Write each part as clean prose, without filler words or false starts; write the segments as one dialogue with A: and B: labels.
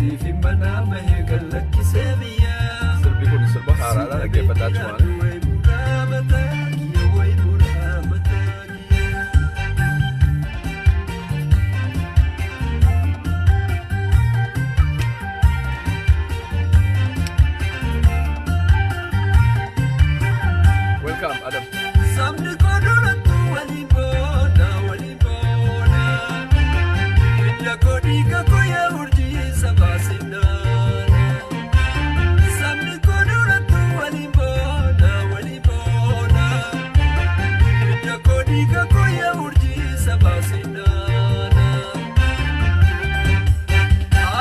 A: Siif mana bahee kan lakkisee biyyaa.
B: Sirbi kun sirba haaraadha, dhaggeeffadhaa jiru.
A: Way buraa mataa kiyya, way buraa mataa kiyya.
B: Welcome, Adam.
A: Sabni koo durattuu waliin boona, waliin boona. Hidda koo, dhiiga koo, yaa urjii sabaa sinnaana. Sabni koo durattuu waliin boona, waliin boona. Hidda koo, dhiiga koo, yaa urjii sabaa sinnaana.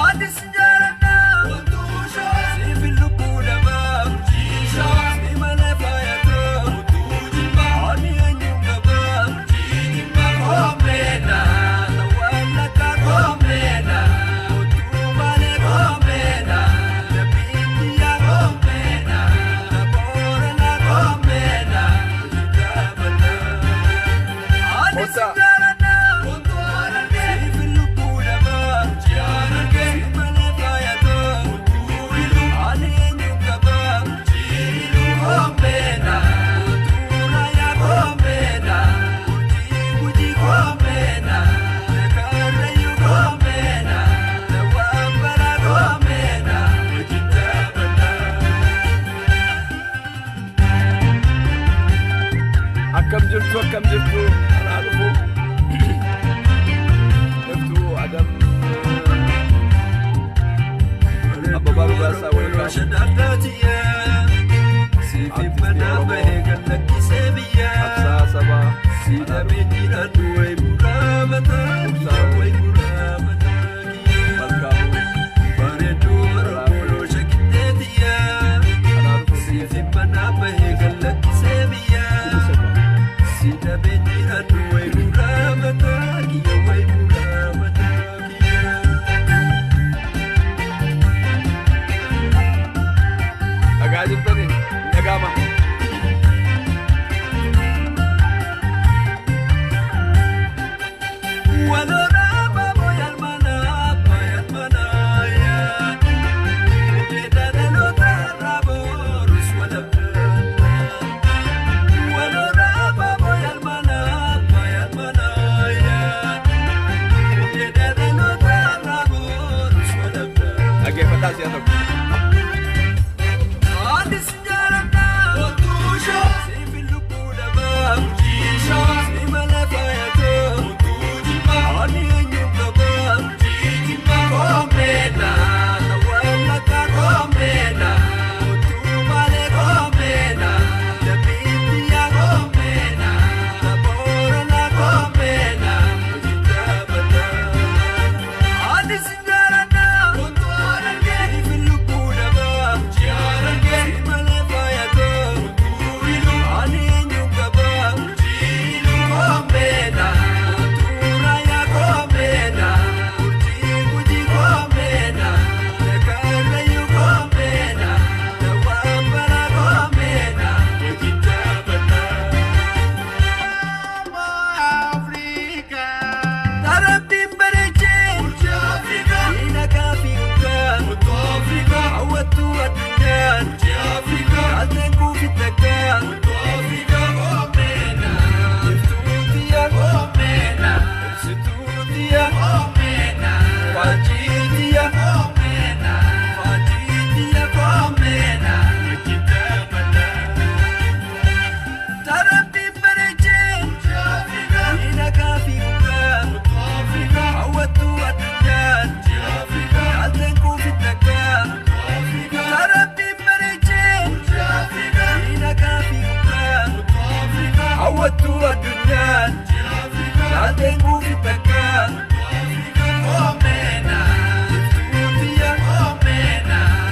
A: Aadis jaaladha. Siif lubbuu namaa. Si malee faayatoo. Ani eenyu qabaa? Koomena. Wallakka koomena. Utuu malee koomena. Labbiittiyaa koomena. Boorana koomena. Aadis
B: Kottaa.
A: jaaladha. Siif lubbuu namaa. Si malee faayatoo. Ani eenyu qabaa? Koomena. Utuuraya koomena. Urjii gujii koomena. Karrayyuu koomena. Dawwaambara koomena. Hojii.
B: Akkam jirtu, akkam jirtu? Anaa dhufu. Iftuu Adam. Abbabaa Dhugaasaa, welcome.
A: Siif mana bahee kan lakkisee biyyaa.
B: Absaa Sabaa.
A: Si dhabee jiraadhu, way buraa mataa kiyya, way buraa mataa kiyya.
B: Malkaamuu.
A: Bareedduu Oromoo shakittee tiyyaa.
B: Anaa dhufu.
A: Siif mana bahee kan lakkisee biyyaa. Si dhabee jiraadhu, way buraa mataa kiyya, way buraa mataa kiyya.
B: Dhagaa jirtanii? Dhagaama.
A: Waloraa baaboo yaalmanaa yaalmanaa yaa. Jedhaloota har'a boorus walabdana. Waloraa baaboo yaalmanaa yaalmanaa yaa. Jedhaloota har'a boorus walabdana.
B: Dhaggeeffadhaa si'a tokko.
A: Aadis jaaladha. Siif lubbuu namaa. Si malee faayatoo. Ani eenyu qabaa? Koomena. Wallakka koomena. Utuu malee koomena. Labbiittiyaa koomena. Boorana koomena. Aadis jaaladha. Siif lubbuu namaa. Si malee faayatoo. Ani eenyu qabaa? Koomena. Utuuraya koomena. Urjii gujii koomena. Karrayyuu koomena. Dawwaambara koomena. Hojii jaabanaa. Darabbiin bareechee. Miidhagaa fi dhugaa. Hawwattuu addunyaan. Yaalteen kuufi takkaa. Iftuutiya. Ibsituutiya. Faajiitiya. Faajiitiya koomena. Darabbiin bareechee. Miidhagaa fi dhugaa. Hawwattuu addunyaan. Yaalteen kuufi takkaa. Darabbiin bareechee. Miidhagaa fi dhugaa. Hawwattuu addunyaan. Yaalteen kuufi takkaa. Koomena. Iftuutiya.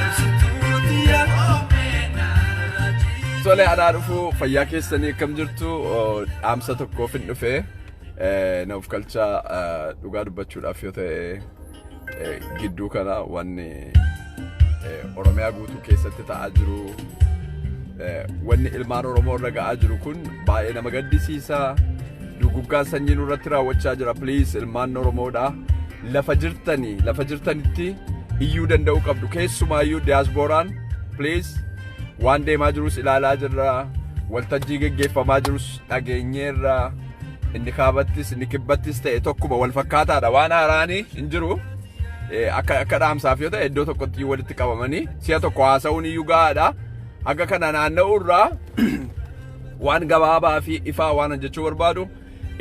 A: Ibsituutiya.
B: Tole, anaa dhufu. Fayyaa keessanii? Akkam jirtu? Dhaamsa tokkoof hin dhufe. Na of galchaa. Dhugaa dubbachuudhaaf yoo ta'e, gidduu kana wanni Oromiyaa guutuu keessatti ta'aa jiru, wanni ilmaan Oromoo irra ga'aa jiru kun baay'ee nama gaddisiisa. Duguggaan sanyii nurratti raawwachaa jira. Please, ilmaan Oromoodha. Lafa jirtanii, lafa jirtanitti Iyyuu danda'uu qabdu. Keessumaayyuu diyaaspooraan, please, waan deemaa jirus ilaalaa jirra. Waltajjii geggeeffamaa jirus dhageenyeerra. Inni kaabattis inni kibbattis ta'e tokkuma, wal fakkaataadha. Waan haaraanii hin jiru. Akka dhaamsaaf yoo ta'e, iddoo tokkotti walitti qabamanii si'a tokko haasa'uun iyyuu gahaadha. Haga kana naanna'uurraa waan gabaabaa fi ifaa waan hojjechuu barbaadu,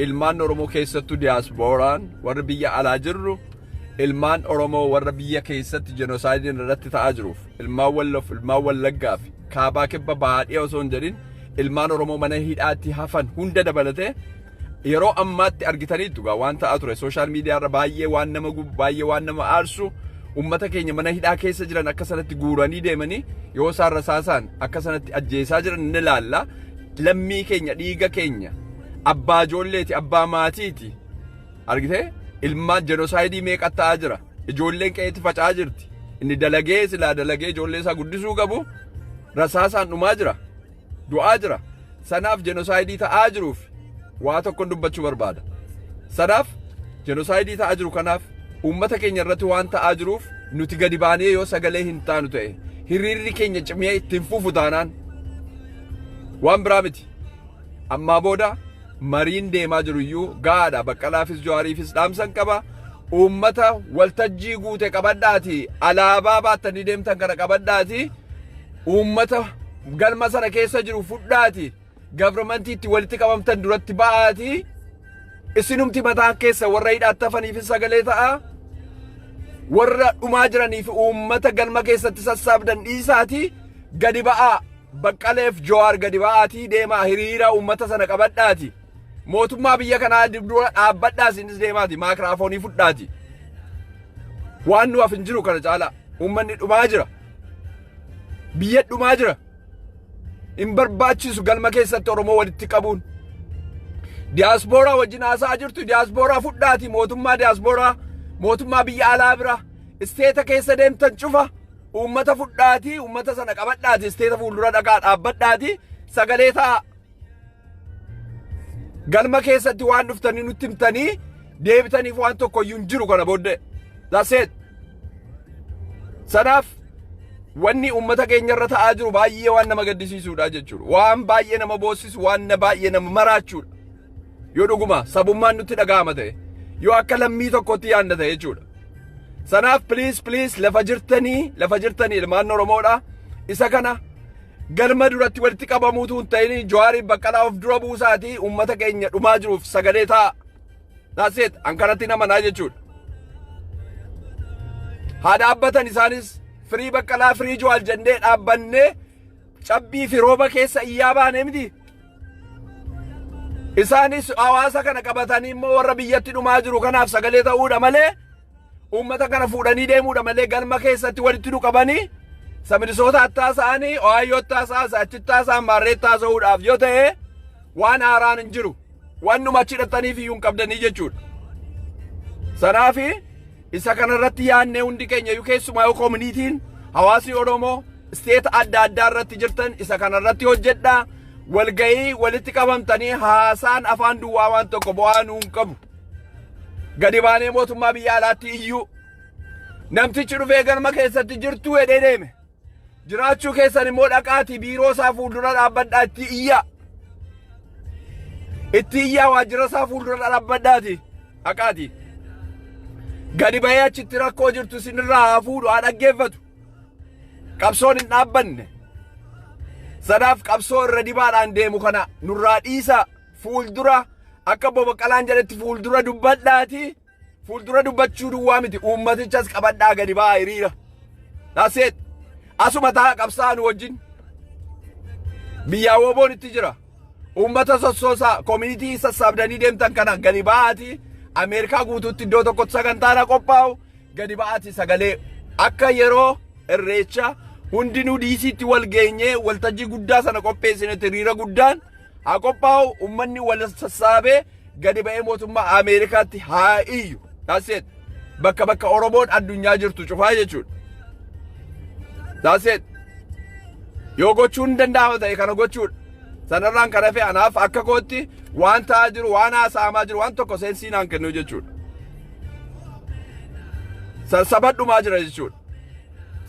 B: ilmaan Oromoo, keessattuu diyaaspooraan warri biyya alaa jirru, ilmaan Oromoo warra biyya keessatti jenoosaaydiin irratti ta'aa jiruuf, ilmaan Walloof, ilmaan Wallaggaa fi kaabaa, kibba, baadhee osoo hin jedhin, ilmaan Oromoo mana hidhaatti hafan hunda dabalatee, yeroo ammaatti argitaniitu gaa waan ta'aa ture social media irra. Baay'ee waan nama gubu, baay'ee waan nama aarsu, ummata keenya mana hidhaa keessa jiran akka sanatti guuranii deemanii yoo isaan rasaasaan akka sanatti ajjeesaa jiran ni ilaalla. Lammii keenya, dhiiga keenya, abbaa ijoolleeti, abbaa maatiiti. Argitee, ilmaan jenosaayidii meeqa ta'aa jira? Ijoolleen qe'eetti faca'aa jirti. Inni dalagee, silaa dalagee ijoollee isaa guddisuu qabu, rasaasaan dhumaa jira, du'aa jira. Sanaaf jenosaayidii ta'aa jiruuf waa tokkon dubbachuu barbaada. Sanaaf jenosaayidii ta'aa jiru kanaaf, uummata keenya irratti waan ta'aa jiruuf, nuti gadi baanee yoo sagalee hin taanu ta'e, hiriirri keenya cimee ittiin fufu taanaan, waan biraa miti. Ammaa booda mariin deemaa jiru iyyuu gahaadha. Baqqalaafis Jawaariifis dhaamsan qaba. Uummata waltajjii guute qabadhaati. Alaabaa baattanii deemtan kana qabadhaati. Uummata galma sana keessa jiru fudhaati. Governmentiitti walitti qabamtan duratti ba'aati. Isinumti mataan keessa warra hidhaatti hafaniifis sagalee ta'a. Warra dhumaa jiraniif uummata galma keessatti sassaabdan dhiisaati. Gadi ba'aa. Baqqaleef Jawaar, gadi ba'aatii deemaa, hiriira uummata sana qabadhaati. Mootummaa biyya kanaa dura dhaabbadhaa, isinis deemaati maakiraafoonii fudhaati. Waan nu hafe hin jiru kana caalaa. Uummanni dhumaa jira. Biyya dhumaa jira. Hin barbaachisu galma keessatti Oromoo walitti qabuun. Diyaaspooraa wajjin haasa'aa jirtu, diyaaspooraa fudhaati, mootummaa diyaaspooraa, mootummaa biyya alaa bira, isteeta keessa deemtan cufa uummata fudhaati, uummata sana qabadhaati, isteeta fuuldura dhaqaa dhaabbadhaati, sagalee ta'a. Galma keessatti waan dhuftanii nutti himtanii deebitaniif waan tokko iyyuu hin jiru kana booddee. That's it. Sanaaf wanni uummata keenya irra ta'aa jiru baay'ee waan nama gaddisiisuudha jechuudha. Waan baay'ee nama boossisu, waan baay'ee nama maraachuudha. Yoo dhuguma sabummaan nutti dhaga'ama ta'e, yoo akka lammii tokkotti yaadna ta'e jechuudha. Sanaaf please, please, lafa jirtanii, lafa jirtanii, ilmaan Oromoodha. Isa kana galma duratti walitti qabamuutu hin ta'in, Jawaariin Baqqalaa of dura buusaatii uummata keenya dhumaa jiruuf sagalee ta'a. That's it. An kanatti namanaa jechuudha. Haa dhaabbatan isaanis, "Free Baqqalaa, free Jawaar" jennee dhaabbannee cabbii fi rooba keessa iyyaa baanee miti. Isaanis hawaasa kana qabatanii immoo warra biyyatti dhumaa jiru kanaaf sagalee ta'uudha malee, uummata kana fuudhanii deemuudha malee, galma keessatti walitti nu qabanii Minnesota haasa'anii, Ohio haasa'an, achitti haasa'an, maarreetti haasa'uudhaaf yoo ta'e, waan haaraan hin jiru. Waan numa achi hidhataniif iyyuu hin qabdanii jechuudha. Sanaafi isa kanarratti yaadnee hundi keenya iyyuu, keessumaa yoo communityn hawaasni Oromoo isteeta adda addaa irratti jirtan, isa kanarratti hojjedhaa. Walgahii walitti qabamtanii haasaan afaan duwwaa waan tokko bu'aa nuu hin qabu. Gadi baanee mootummaa biyya alaatti iyyuu, namtichi dhufee galma keessatti jirtuu hedhee deeme. Jiraachuu keessan immoo dhaqaatii biiroo isaa fuuldura dhaabbadhaa, itti iyyaa. Itti iyyaa, waajjira isaa fuuldura dhaabbadhaati dhaqaati. Gadi bahee achitti rakkoo jirtu isinirraa haa fuudhu, haa dhaggeeffatu. Qabsoon hin dhaabbanne. Sanaaf qabsoo irra dibaadhaan deemu kana nurraa dhiisa. Fuuldura, akka Baqqalaan jedhetti, fuuldura dubbadhaati. Fuuldura dubbachuu duwwaa miti, uummatichas qabadhaa, gadi ba'aa hiriira. That's it. Asuma ta'a, qabsaa'aa nu wajjin. Biyyaa woboon itti jira. Uummata sossoosaa, community sassaabdanii deemtan kana gadi ba'aati. Ameerikaa guutuutti iddoo tokkotti sagantaan qophaa'u, gadi ba'aati sagalee, akka yeroo Irreecha hundinuu DCtti wal geenyee waltajjii guddaa sana qopheessinetti, hiriira guddaan haa qophaa'u, uummanni wal sassaabee gadi ba'ee mootummaa Ameerikaatti haa iyyu. That's it. Bakka bakka Oromoon addunyaa jirtu cufaa jechuudha. That's it. Yoo gochuun danda'ama ta'e kana gochuudha. Sanarraan kan hafe anaaf akka kootti waan ta'aa jiru, waan haasa'amaa jiru, waan tokko sense naan kennu jechuudha. Sabadhumaa jira jechuudha.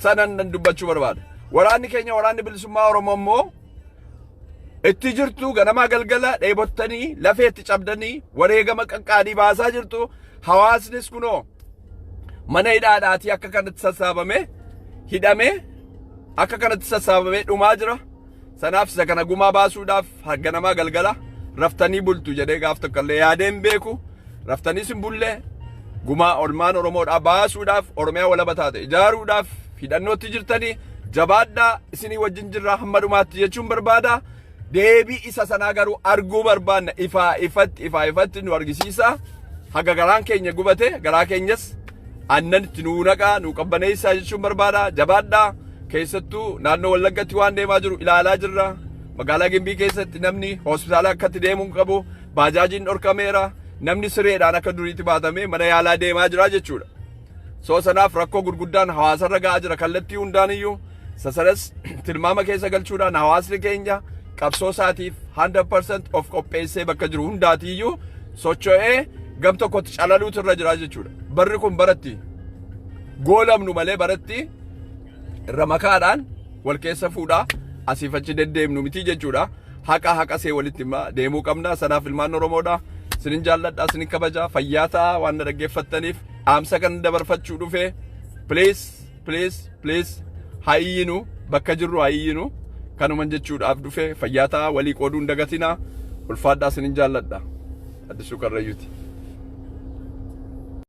B: Sanan nan dubbachuu barbaada. Waraanni keenya, waraanni bilisummaa Oromoo immoo itti jirtu, ganamaa galgala dheebottanii, lafee itti cabdanii, wareegama qaqqaalii baasaa jirtu. Hawaasnis kunoo mana hidhaadhaatii akka kanatti sassaabame, hidhame, akka kanatti sassaabamee dhumaa jira. Sanaaf isa kana gumaa baasuudhaaf ganamaa galgala raftanii bultu jedhee gaaf tokkollee yaadeen beeku. Raftaniis hin bullee, gumaa olmaan Oromoodhaa baasuudhaaf, Oromiyaa walaba taate ijaaruudhaaf hidhannootti jirtanii, jabaadhaa, isinii wajjin jirra hamma dhumaatti jechuun barbaada. Deebii isa sanaa garuu arguu barbaanna, ifaa ifatti, ifaa ifatti nu argisiisa. Haga garaan keenya gubate, garaa keenyas aannan itti nuu naqaa, nuu qabbaneessaa jechuun barbaada. Jabaadhaa. Keessattuu naannoo Wallaggatti waan deemaa jiru ilaalaa jirra. Magaalaa Gimbii keessatti namni hospitaala akkatti deemuu hin qabu. Baajaajiin dhorkameera. Namni sireedhaan akka duriitti baatamee mana yaalaa deemaa jira jechuudha. So sanaaf rakkoo gurguddaan hawaasarra ga'aa jira kallattii hundaaniyyuu. Sasanas tilmaama keessa galchuudhaan hawaasni keenya qabsoo isaatiif 100% of qopheessee bakka jiru hundaatiiyyuu socho'ee gam tokkotti calaluutu irra jira jechuudha. Barri kun baratti goolamnu malee baratti irra makaadhaan wal keessa fuudhaa asiif achi deddeemnu miti jechuudha. Haqa haqa see walitti himaa deemuu qabna. Sanaaf ilmaan Oromoodha. Sinin jaalladha, sinin kabaja. Fayyaa ta'a. Waan na dhaggeeffattaniif dhaamsa kan dabarfachuu dhufe. Please, please, please, haa iyyinu, bakka jirru haa iyyinu. Kanuman jechuudhaaf dhufe. Fayyaa ta'a, walii qooduu hin dagatinaa. Ulfaadhaa, sinin jaalladha. Addisuu Karrayyuuti.